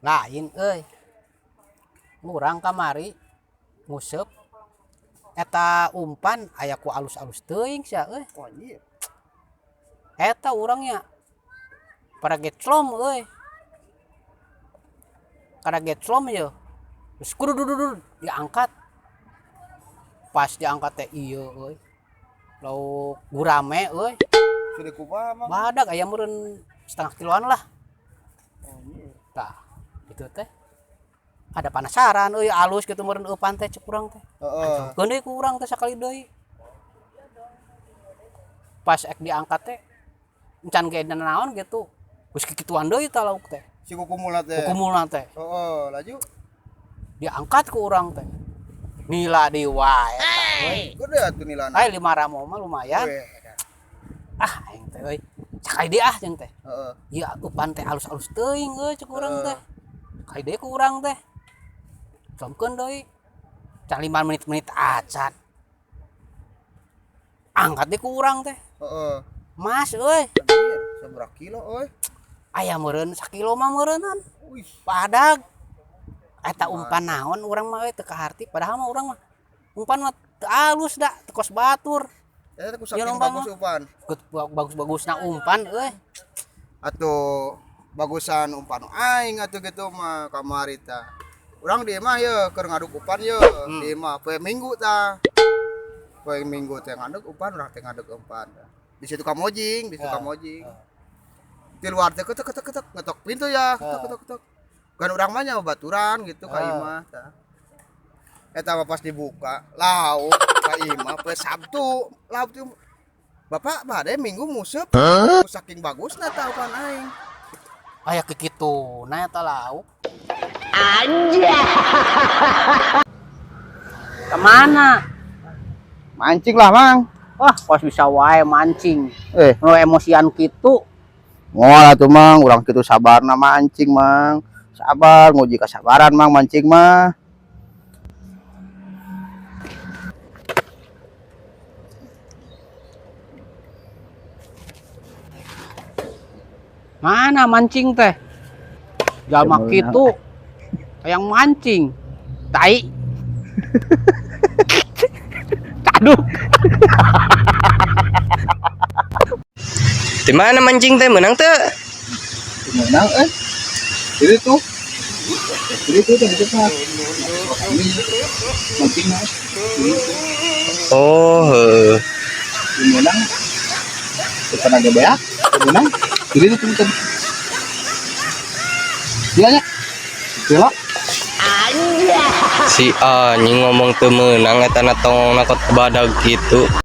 Lain euy. Urang kamari nguseup eta umpan aya ku alus-alus teuing sia euy. Oh anjir. Eta urangnya pada geclom euy. Kada geclom ye. Terus kudu diangkat. Pas diangkat teh ieu euy. Lauk gurame euy. Sudah kumaha Mang? Badag aya meureun setengah kiloan lah. Anjir. Tah, itu teh. Ada penasaran euy alus gitu meureun eupan teh cek urang teh. Heeh. Keun deui ku urang teh sakali deui. Pas ek diangkat teh encan ge naon gitu. Geus kikituan deui tah lauk teh. Si kukumulna teh. Kukumulna teh. Heeh, laju. Diangkat ku urang teh. Nila deui wae eta euy. Gede atuh nilana. Ai 5 ramo mah lumayan. Weh, Ah aing teh euy. Sakali deui ah jeung teh. heeh. Ieu eupan teh alus-alus teuing euy cek urang teh. Sakali deui ku urang teh. Comkeun deui. Can 5 menit-menit acan. Angkat deui ku urang teh. Heeh. Mas euy, Anjir, sabaraha kilo euy? Aya meureun sakilo mah meureunan. Wih, Badag. Eta umpan naon urang mah euy teu kaharti, padahal mah urang mah umpan mah teu alus da, teu kos batur. Eta ku Ieu saking lomba bagus mah. umpan. Bagus-bagusna umpan euy. Atuh bagusan umpan aing atuh gitu mah kamari tah. Urang di imah ye keur ngaduk umpan ye, di imah poe Minggu tah. Poe Minggu teh ngaduk umpan, urang teh ngaduk umpan. Di situ kamojing, di situ kamojing. Di luar teh ketek ketek ketek ngetok pintu ya, ketok ketok ketok. Kan urang mah nya baturan gitu ka imah tah. Eta mah pas dibuka, lauk ka imah poe Sabtu, lauk tuh Bapak bade Minggu museup. Saking bagusna tah umpan aing. Aya kikituna eta lauk. Kemana? Mancing lah, Mang. Wah, kos bisa wae mancing. Eh, Nu emosian kitu. Moal atuh Mang, urang kitu sabarna mancing, Mang. Sabar, nguji kesabaran Mang mancing mah. Mana mancing teh? Jalma kitu. Hayang mancing. Tai. Caduk. Di mana mancing teh menang teh? Menang eh. Ini tuh. Ini tuh tadi cepat. Ini mancing mas. Ini tuh. Oh, heuh. Ini menang. Tenaga beak. Menang. Ini tuh tadi. Dia nya. Dia. Si anjing ngomong teu meunang eta na tongongna kot badag kitu.